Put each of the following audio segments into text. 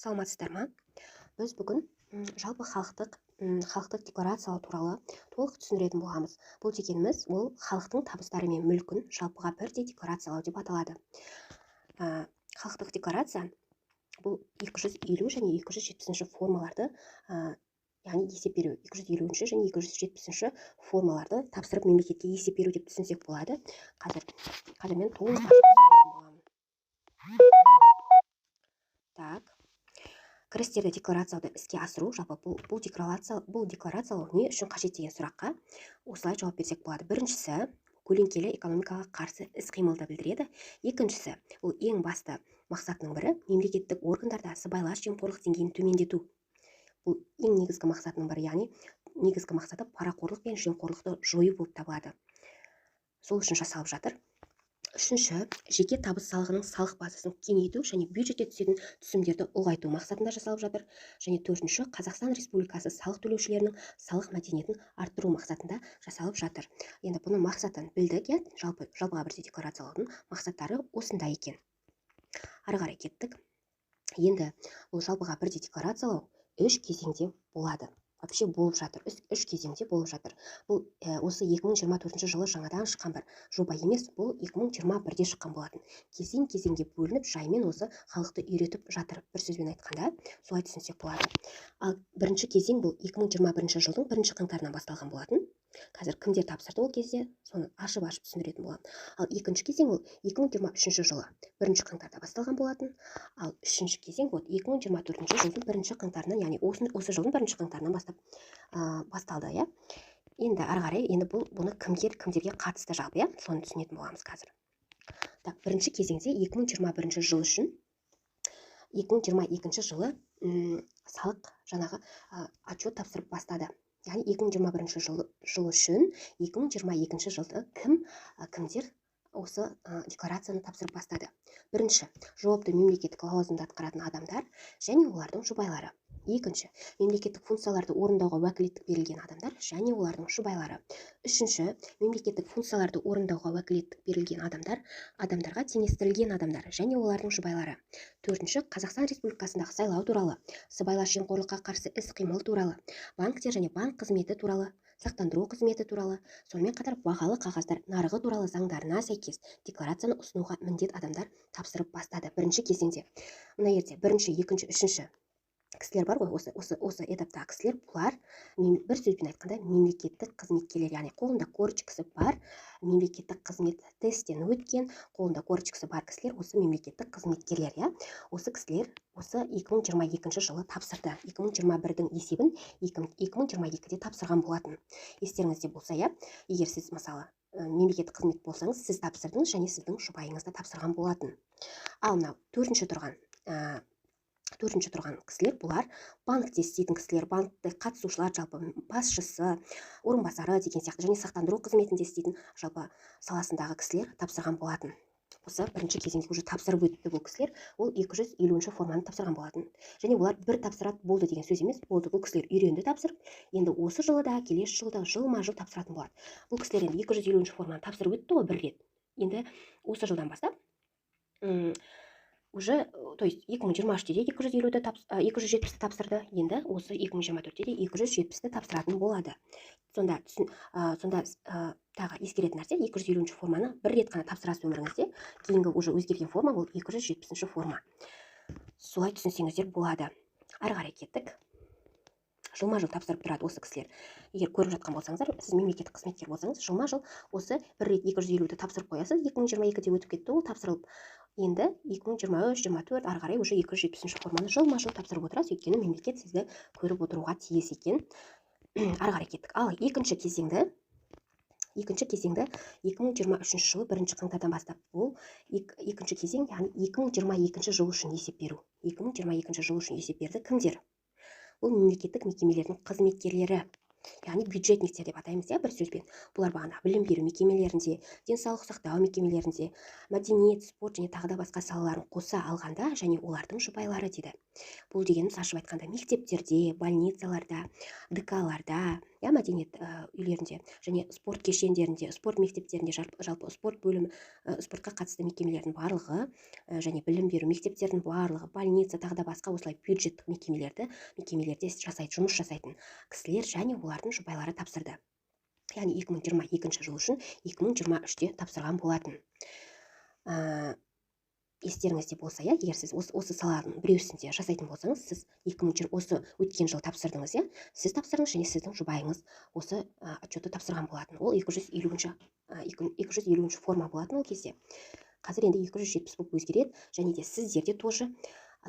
Саламатсыздар ма? Біз бүгін жалпы халықтық декларациялау туралы толық түсіндіретін боламыз. Бұл дегеніміз ол халықтың табыстары мен мүлкін жалпыға бірдей декларациялау деп аталады. Халықтық декларация бұл 250 және 270 формаларды, яғни есеп беру, 250 және 270 формаларды тапсырып, мемлекетке есеп беру деп түсінсек болады. Қазір мен толық ашып түсіндіретін боламын. Так, кірістерді декларациялауды іске асыру, жалпы бұл декларациялау не үшін қажет деген сұраққа осылай жауап берсек болады. Біріншісі, көлеңкелі экономикаға қарсы іс-қимылды білдіреді. Екіншісі, бұл ең басты мақсатының бірі, мемлекеттік органдарда сыбайлас жемқорлық деңгейін төмендету. Бұл ең негізгі мақсатының бірі, яғни негізгі мақсаты парақорлық пен жемқорлықты жою болып табылады. Сол үшін жасалып жатыр. Үшінші, жеке табыс салығының салық базасын кеңейту және бюджетке түсетін түсімдерді ұлғайту мақсатында жасалып жатыр. Және төртінші, Қазақстан Республикасы салық төлеушілерінің салық мәдениетін арттыру мақсатында жасалып жатыр. Енді бұның мақсатын білдік, иә, жалпыға бірдей декларациялаудың мақсаттары осындай екен. Ары қарай кеттік. Енді бұл жалпыға бірдей декларациялау үш кезеңде болады. Вообще болып жатыр, үш кезеңде болып жатыр. Бұл осы 2024 жылы жаңадан шыққан бір жоба емес, бұл 2021-де шыққан болатын. Кезең-кезеңге бөлініп, жаймен осы халықты үйретіп жатыр, бір сөзбен айтқанда, солай түсінсек болады. Ал бірінші кезең бұл 2021 жылдың бірінші қаңтарынан басталған болатын. Қазір кімдер тапсырды ол кезде, соны ашып-ашып түсіндіретін боламын. Ал екінші кезең ол 2023 жылы бірінші қаңтарда басталған болатын. Ал үшінші кезең вот 2024 жылдың бірінші қаңтарынан, яғни осы жылдың бірінші қаңтарынан бастап басталды, иә. Енді ары қарай, енді бұны кімдерге қатысты жалпы, иә, соны түсінетін боламыз қазір. Так, бірінші кезеңде 2021 жыл үшін 2022 жылы салық жаңағы отчет тапсырып бастады. Яғни 2021 жыл үшін 2022 жылды кімдер осы декларацияны тапсырып бастады? Бірінші, жауапты мемлекеттік лауазымды атқаратын адамдар және олардың жұбайлары. Екінші, мемлекеттік функцияларды орындауға уәкілеттік берілген адамдар және олардың жұбайлары. Үшінші, мемлекеттік функцияларды орындауға уәкілеттік берілген адамдар, адамдарға теңестірілген адамдар және олардың жұбайлары. Төртінші, Қазақстан Республикасындағы сайлау туралы, сыбайлас жемқорлыққа қарсы іс-қимыл туралы, банктер және банк қызметі туралы, сақтандыру қызметі туралы, сонымен қатар бағалы қағаздар нарығы туралы заңдарына сәйкес декларацияны ұсынуға міндет адамдар тапсырып бастады. Бірінші кезеңде мына жерде бірінші, екінші, үшінші кісілер бар ғой, осы этаптағы кісілер, бұлар бір сөзбен айтқанда мемлекеттік қызметкерлер, яғни қолында корочкасы бар, мемлекеттік қызмет тесттен өткен, қолында корочкасы бар кісілер, осы мемлекеттік қызметкерлер, иә. Осы кісілер осы 2022 жылы тапсырды. 2021-дің есебін 2022-де тапсырған болатын. Естеріңізде болса, иә, егер сіз мысалы мемлекеттік қызмет болсаңыз, сіз тапсырдыңыз және сіздің жұбайыңыз да тапсырған болатын. Ал мынау төртінші тұрған кісілер, бұлар банкте істейтін кісілер, банкте қатысушылар, жалпы басшысы, орынбасары деген сияқты, және сақтандыру қызметінде істейтін жалпы саласындағы кісілер тапсырған болатын. Осы бірінші кезеңде уже тапсырып өтті бұл кісілер, ол 250 форманы тапсырған болатын. Және олар бір тапсырады болды деген сөз емес, болды, бұл кісілер үйренді тапсырып, енді осы жылы да, келесі жылы да жылма-жыл тапсыратын болады. Бұл кісілер енді 250 форманы тапсырып өтті ғой бір рет. Енді осы жылдан бастап, уже, то есть 2023-те де 270-ті тапсырды, енді осы 2024-те де 270-ті тапсыратын болады. Сонда тағы ескеретін нәрсе, 250 форманы бір рет қана тапсырасыз өміріңізде, кейінгі уже өзгерген форма ол 270 форма. Солай түсінсеңіздер болады. Ары қарай кеттік. Жылма-жыл тапсырып тұрады осы кісілер. Егер көріп жатқан болсаңыздар, сіз мемлекеттік қызметкер болсаңыз, жылма-жыл осы бір рет 250-ті тапсырып қоясыз. 2022-де өтіп кетті ол тапсырылып. Енді 2023, 24 ары қарай уже 270 форманы жылма-жыл тапсырып отырасыз, өйткені мемлекет сізді көріп отыруға тиіс екен. Ары қарай кеттік. Ал екінші кезеңді 2023 жылы бірінші қаңтардан бастап, бұл екінші кезең, яғни 2022 жыл үшін есеп беру. 2022 жыл үшін есеп берді кімдер? Бұл мемлекеттік мекемелердің қызметкерлері. Яғни бюджетниктер деп атаймыз, иә, бір сөзбен. Бұлар бағана білім беру мекемелерінде, денсаулық сақтау мекемелерінде, мәдениет, спорт және тағы да басқа салаларын қоса алғанда және олардың жұбайлары дейді. Бұл дегеніміз, ашып айтқанда, мектептерде, больницаларда, ДК-ларда, иә, мәдениет үйлерінде және спорт кешендерінде, спорт мектептерінде, жалпы спорт бөлімі, спортқа қатысты мекемелердің барлығы және білім беру мектептердің барлығы, больница, тағы да басқа осылай бюджеттік мекемелерде жасайды, жұмыс жасайтын кісілер және олардың жұбайлары тапсырды. Яғни 2022 жыл үшін 2023-те тапсырған болатын. Естеріңізде болса, иә, егер сіз осы саланың біреусінде жасайтын болсаңыз, сіз 2020 осы өткен жылы тапсырдыңыз, иә, сіз тапсырдыңыз және сіздің жұбайыңыз осы отчетты тапсырған болатын. Ол 250-ші форма болатын ол кезде. Қазір енді 270 болып өзгереді, және де сіздер де тоже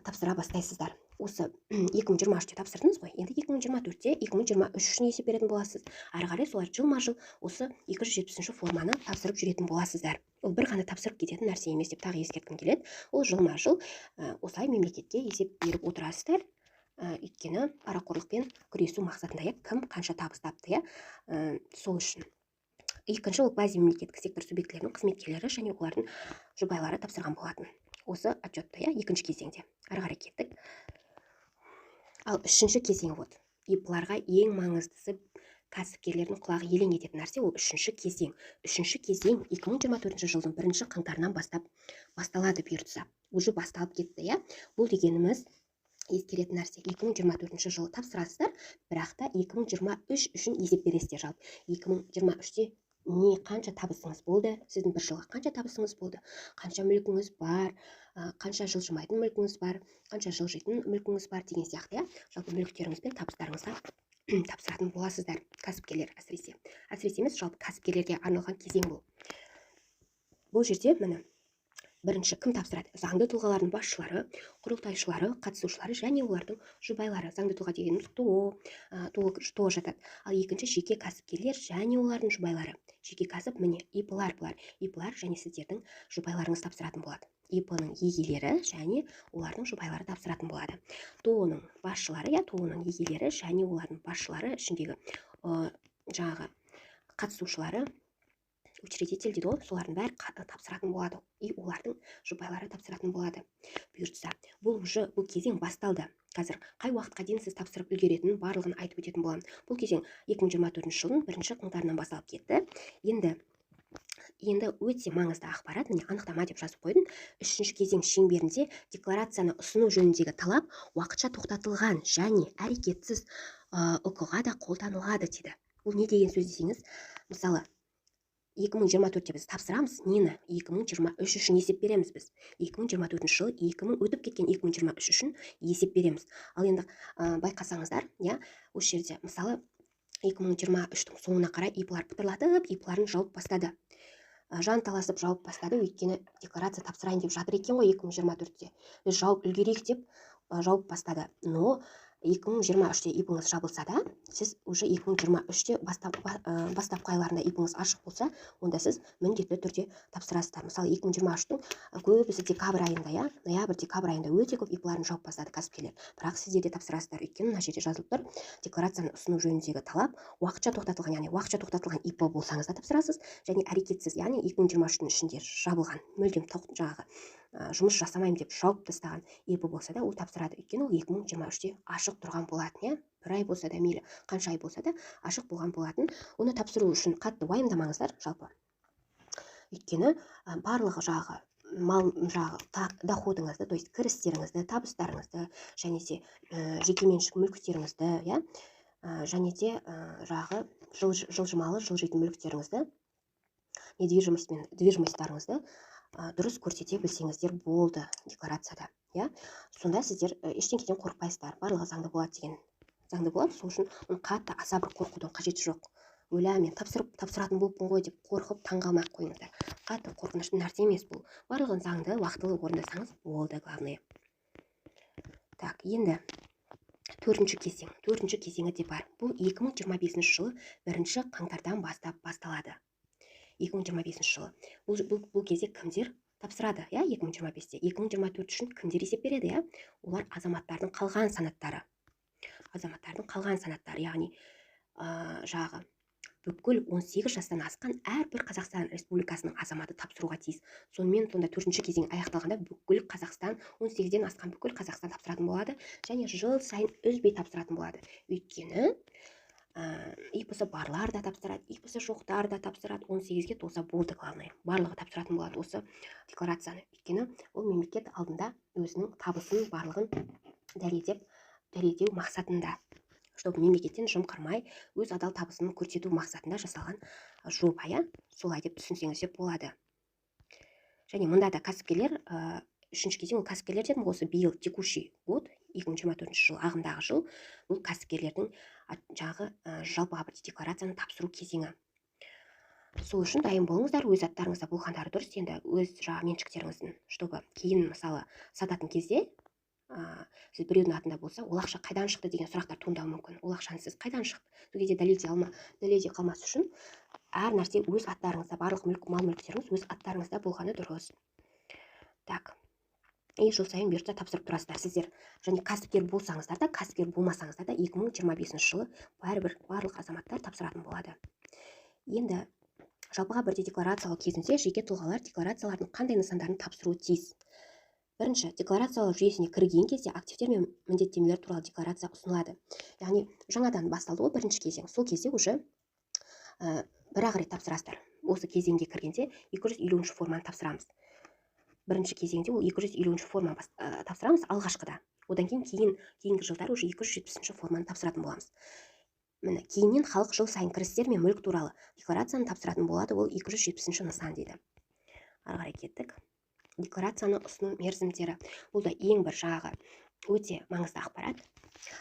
тапсыра бастайсыздар. Осы 2023-те тапсырдыңыз ғой, енді 2024-те 2023 үшін есеп беретін боласыз. Ары қарай солар жылма-жыл осы 270-ші форманы тапсырып жүретін боласыздар. Ол бір ғана тапсырып кететін нәрсе емес деп тағы ескерткім келеді. Ол жылма-жыл осылай мемлекетке есеп беріп отырасыздар. Өйткені парақорлықпен күресу мақсатында, иә, кім қанша табыс тапты, иә, сол үшін. Екінші, ол квазимемлекеттік сектор субъектілерінің қызметкерлері және олардың жұбайлары тапсырған болатын. Осы отчетты, иә, екінші кезеңде. Ары қарай кеттік. Ал үшінші кезең, вот. ИП-ларға ең маңыздысы, кәсіпкерлердің құлағы елең ететін нәрсе, ол үшінші кезең. Үшінші кезең 2024 жылдың бірінші қаңтарынан бастап басталады бұйыртса. Уже басталып кетті, иә. Бұл дегеніміз, ескеретін нәрсе, 2024 жылы тапсырасыздар, бірақ та 2023 үшін есеп бересіздер жалпы. 2023-те не қанша табысыңыз болды, сіздің бір жылға қанша табысыңыз болды, қанша мүлкіңіз бар, қанша жылжымайтын мүлкіңіз бар, қанша жылжитын мүлкіңіз бар деген сияқты, иә. Жалпы мүліктеріңіз бен табыстарыңызға тапсыратын боласыздар, кәсіпкерлер әсіресе. Әсіресе емес, жалпы кәсіпкерлерге арналған кезең бұл. Бұл жерде міне бірінші кім тапсырады? Заңды тұлғалардың басшылары, құрылтайшылары, қатысушылары және олардың жұбайлары. Заңды тұлға дегеніміз ТОО жатады. Ал екінші жеке кәсіпкерлер және олардың жұбайлары. Жеке кәсіп, міне, ИП-лар бұлар. ИП-лар және сіздердің жұбайларыңыз тапсыратын болады. ИП-ның иегелері және олардың жұбайлары тапсыратын болады. ТОО-ның басшылары, иә, ТОО-ның иегелері және олардың басшылары, ішіндегі жаңағы қатысушылары, учредитель дейді ғой, солардың бәрі тапсыратын болады. И олардың жұбайлары тапсыратын болады. Бұйыртса, бұл уже бұл кезең басталды. Қазір қай уақытқа дейін сіз тапсырып үлгеретінін барлығын айтып өтетін боламын. Бұл кезең 2024 жылдың бірінші қаңтарынан басталып кетті. Енді өте маңызды ақпарат, міне анықтама деп жазып қойдым. Үшінші кезең шеңберінде декларацияны ұсыну жөніндегі талап уақытша тоқтатылған және әрекетсіз ҰК-ға да қолданылады дейді. Бұл не деген сөз десеңіз, мысалы, 2024-те біз тапсырамыз, нені? 2023 үшін есеп береміз біз. 2024 жылы өтіп кеткен 2023 үшін есеп береміз. Ал енді, байқасаңыздар, иә, осы жерде, мысалы, 2023-тің соңына қарай ИП-лар пытырлатып, ИП-ларын жауып бастады. Жан таласып жауып бастады, өйткені декларация тапсырайын деп жатыр екен ғой 2024-те. Біз жауып үлгерейік деп, жауып бастады. Но 2023-те ИП-іңіз жабылса да, сіз уже 2023-те бастапқы айларында ИП-іңіз ашық болса, онда сіз міндетті түрде тапсырасыздар. Мысалы, 2023-тің көбісі декабрь айында, иә, ноябрь, декабрь айында өте көп ИП-ларын жауып бастады кәсіпкерлер. Бірақ сіздер де тапсырасыздар, өйткені мына жерде жазылып тұр, декларацияны ұсыну жөніндегі талап уақытша тоқтатылған, яғни уақытша тоқтатылған ИП болсаңыз да тапсырасыз, және әрекетсіз, яғни 2023-тің ішінде жабылған, мүлдем жаңағы, жұмыс жасамаймын деп жауып тастаған ИП болса да, ол тапсырады. Өйткені ол 2023-те ашық тұрған болатын, иә? Бір ай болса да, мейлі, қанша ай болса да ашық болған болатын. Оны тапсыру үшін қатты уайымдамаңыздар жалпы. Өйткені, барлығы жағы мал жағы доходыңызды, то есть кірістеріңізді, табыстарыңызды және де, жекеменшік мүліктеріңізді, иә, және де, жағы жылжымалы, жылжитын мүліктеріңізді, недвижимость пен движимостьтарыңызды, дұрыс көрсете білсеңіздер болды декларацияда, иә. Сонда сіздер, ештеңеден қорықпайсыздар, барлығы заңды болады деген заңды болады. Сол үшін оны қатты аса бір қорқудың қажеті жоқ. Өлә, мен тапсыратын болыппын ғой деп қорқып таңғалмай ақ қойыңыздар. Қатты қорқынышты нәрсе емес бұл. Барлығын заңды, уақытылы орындасаңыз болды, главное. Так, енді төртінші кезең. Төртінші кезеңі де бар. Бұл 2025 жылы бірінші қаңтардан бастап басталады. 2025 жылы. Бұл кезде кімдер тапсырады, иә, 2025-те? 2024 үшін кімдер есеп береді, иә? Олар азаматтардың қалған санаттары. Азаматтардың қалған санаттары, яғни Жағы бүкіл 18 жастан асқан әрбір Қазақстан Республикасының азаматы тапсыруға тиіс. Сонымен сонда төртінші кезең аяқталғанда бүкіл Қазақстан, 18-ден асқан бүкіл Қазақстан тапсыратын болады және жыл сайын үзбей тапсыратын болады. Өйткені ИП-сы барлар да тапсырады, ИП-сы жоқтар да тапсырады, 18-ге толса болды, главное. Барлығы тапсыратын болады осы декларацияны. Өйткені ол мемлекет алдында өзінің табысын барлығын дәлелдеу мақсатында, чтобы мемлекеттен жымқырмай, өз адал табысын көрсету мақсатында жасалған жоба, иә? Солай деп түсінсеңіз де болады. Және мында да кәсіпкерлер, үшінші кезең ол кәсіпкерлер дедім, осы биыл текущий год, 2024 жыл, ағымдағы жыл, бұл кәсіпкерлердің жаңағы жалпыға бір декларацияны тапсыру кезеңі. Сол үшін дайын болыңыздар, өз аттарыңызда болғандары дұрыс, енді өз жаңағы меншіктеріңіздің, чтобы кейін мысалы сататын кезде сіз біреудің атында болса, ол ақша қайдан шықты деген сұрақтар туындауы мүмкін. Ол ақшаны сіз қайдан шықты? Сол кезде дәлелдей қалмас үшін әр нәрсе өз аттарыңызда, барлық мүлік, мал мүліктеріңіз өз аттарыңызда болғаны дұрыс. Так. И жыл сайын бұйыртса тапсырып тұрасыздар сіздер. Және кәсіпкер болсаңыздар да, кәсіпкер болмасаңыздар да 2025 жылы бәрібір барлық азаматтар тапсыратын болады. Енді жалпыға бірдей декларациялау кезінде жеке тұлғалар декларациялардың қандай нысандарын тапсыруы тиіс? Бірінші, декларациялау жүйесіне кірген кезде активтер мен міндеттемелер туралы декларация ұсынылады. Яғни жаңадан басталды ғой бірінші кезең. Сол кезде уже бір-ақ рет тапсырасыздар. Осы кезеңге кіргенде 250 форманы тапсырамыз. Бірінші кезеңде ол 250 форманы тапсырамыз алғашқыда. Одан кейін кейінгі жылдары уже 270 форманы тапсыратын боламыз. Міне, кейіннен халық жыл сайын кірістер мен мүлік туралы декларацияны тапсыратын болады. Ол 270 нысан дейді. Ары қарай кеттік. Декларацияны ұсыну мерзімдері. Бұл да ең бір жағы өте маңызды ақпарат.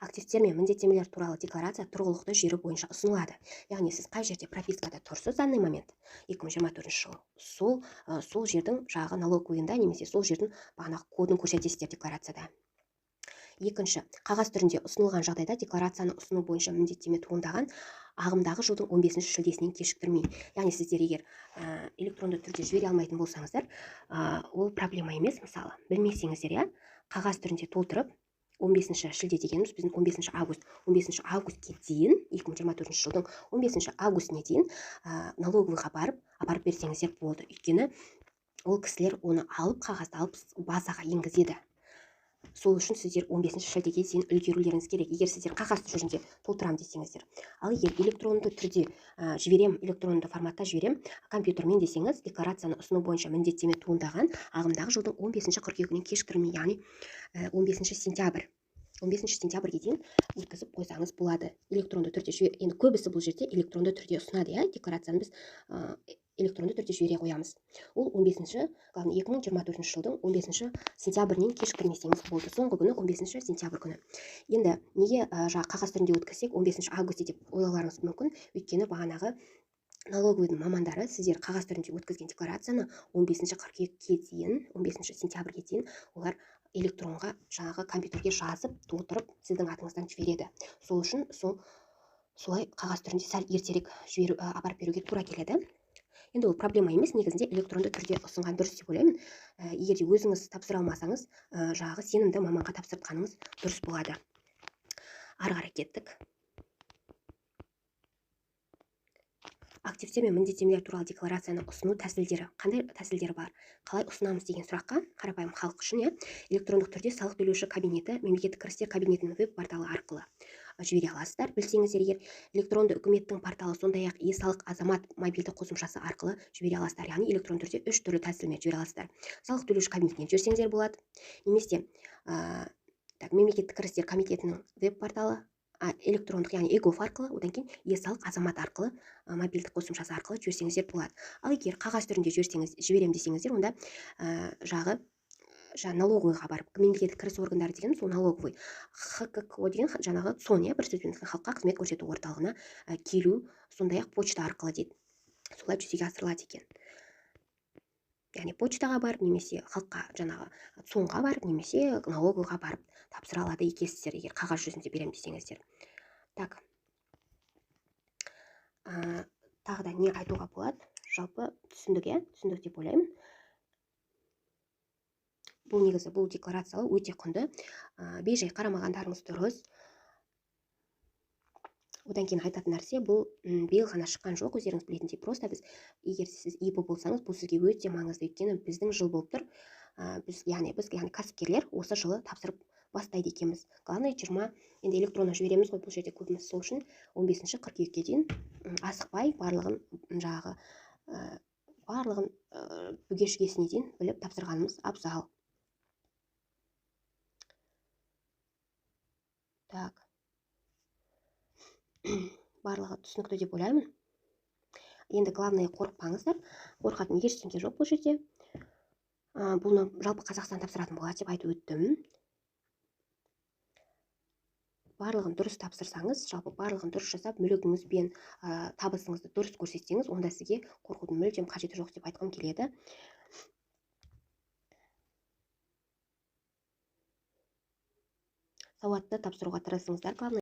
Активтер мен міндеттемелер туралы декларация тұрғылықты жері бойынша ұсынылады. Яғни сіз қай жерде пропискада тұрсыз данный момент 2024 жылы, сол жердің жағы налоговыйында немесе сол жердің бағанағы кодын көрсетесіздер декларацияда. Екінші, қағаз түрінде ұсынылған жағдайда декларацияны ұсыну бойынша міндеттеме туындаған ағымдағы жылдың 15 шілдесінен кешіктірмей. Яғни сіздер егер электронды түрде жібере алмайтын болсаңыздар, ол проблема емес, мысалы, білмесеңіздер, иә, қағаз түрінде толтырып, 15 шілде дегеніміз біздің 15 август, 15 августке дейін, 2024 жылдың 15 августіне дейін, налоговыйға барып, апарып берсеңіздер болды. Өйткені ол кісілер оны алып, қағазды алып базаға енгізеді. Сол үшін сіздер 15 шілдеге дейін үлгерулеріңіз керек, егер сіздер қағаз жүзінде толтырам десеңіздер. Ал егер электронды түрде жіберем, электронды форматта жіберем, компьютермен десеңіз, декларацияны ұсыну бойынша міндеттеме туындаған ағымдағы жылдың 15 қыркүйегінен кешіктірмей, яғни 15 сентябрь. 15 сентябрьге дейін өткізіп қойсаңыз болады. Электронды түрде жібер, енді көбісі бұл жерде электронды түрде ұсынады, иә, декларацияны біз электронды түрде жібере қоямыз. Ол 15-ші, главное, 2024 жылдың 15 сентябрінен кешіктірмесеңіз болды. Соңғы күні 15 сентябрь күні. Енді неге жаңа қағаз түрінде өткізсек 15 августте деп ойлауларыңыз мүмкін? Өйткені бағанағы налоговыйдың мамандары сіздер қағаз түрінде өткізген декларацияны 15 қыркүйекке дейін, 15 сентябрьге дейін олар электронға, жаңағы компьютерге жазып, толтырып сіздің атыңыздан жібереді. Сол үшін солай қағаз түрінде сәл ертерек апарып беруге тура келеді. Енді ол проблема емес, негізінде электронды түрде ұсынған дұрыс деп ойлаймын. Егер де өзіңіз тапсыра алмасаңыз, жаңағы сенімді маманға тапсыртқаныңыз дұрыс болады. Ары қарай кеттік. Активтер мен міндеттемелер туралы декларацияны ұсыну тәсілдері. Қандай тәсілдері бар? Қалай ұсынамыз деген сұраққа қарапайым халық үшін, иә, электрондық түрде салық төлеуші кабинеті, мемлекеттік кірістер кабинетінің веб-порталы арқылы жібере аласыздар. Білсеңіздер, егер электронды үкіметтің порталы, сондай-ақ е-салық азамат мобильді қосымшасы арқылы жібере аласыздар. Яғни электронды түрде үш түрлі тәсілмен жібере аласыздар. Салық төлеуші кабинетінен жіберсеңіздер болады. Немесе, мемлекеттік кірістер комитетінің веб-порталы, электрондық, яғни eGov арқылы, одан кейін е-салық азамат арқылы, мобильдік қосымшасы арқылы жіберсеңіздер болады. Ал егер қағаз түрінде жіберем десеңіздер, онда, жаңа налоговыйға барып, мемлекеттік кіріс органдары деген сол налоговый, ХККО деген жаңағы ЦОН, иә, бір сөзбен айтқанда, халыққа қызмет көрсету орталығына, келу, сондай-ақ почта арқылы дейді. Солай жүзеге асырылады екен. Яғни почтаға барып, немесе халыққа жаңағы ЦОНға барып, немесе налоговыйға барып тапсыра алады екенсіздер, егер қағаз жүзінде беремін десеңіздер. Так. Тағы да не айтуға болады? Жалпы түсіндік, иә? Түсіндік деп ойлаймын. Бұл негізі, бұл декларациялау өте құнды. Бейжай қарамағандарыңыз дұрыс. Одан кейін айтатын нәрсе, бұл биыл ғана шыққан жоқ, өздеріңіз білетіндей. Просто біз, егер сіз ИП болсаңыз, бұл сізге өте маңызды, өйткені біздің жыл болып тұр. Біз, яғни біз, яғни кәсіпкерлер осы жылы тапсырып бастайды екенбіз. Главное, 20, енді электронды жібереміз ғой бұл жерде көбіміз, сол үшін 15 қыркүйекке дейін асықпай барлығын жаңағы барлығын бүге-шігесіне дейін біліп тапсырғанымыз абзал. Так. Барлығы түсінікті деп ойлаймын. Енді главное, қорықпаңыздар. Қорқатын ештеңе жоқ бұл жерде. Бұны жалпы Қазақстан тапсыратын болады деп айтып өттім. Барлығын дұрыс тапсырсаңыз, жалпы барлығын дұрыс жасап, мүлігіңіз бен табысыңызды дұрыс көрсетсеңіз, онда сізге қорқудың мүлдем қажеті жоқ деп айтқым келеді. Сауатты тапсыруға тырысыңыздар, главное.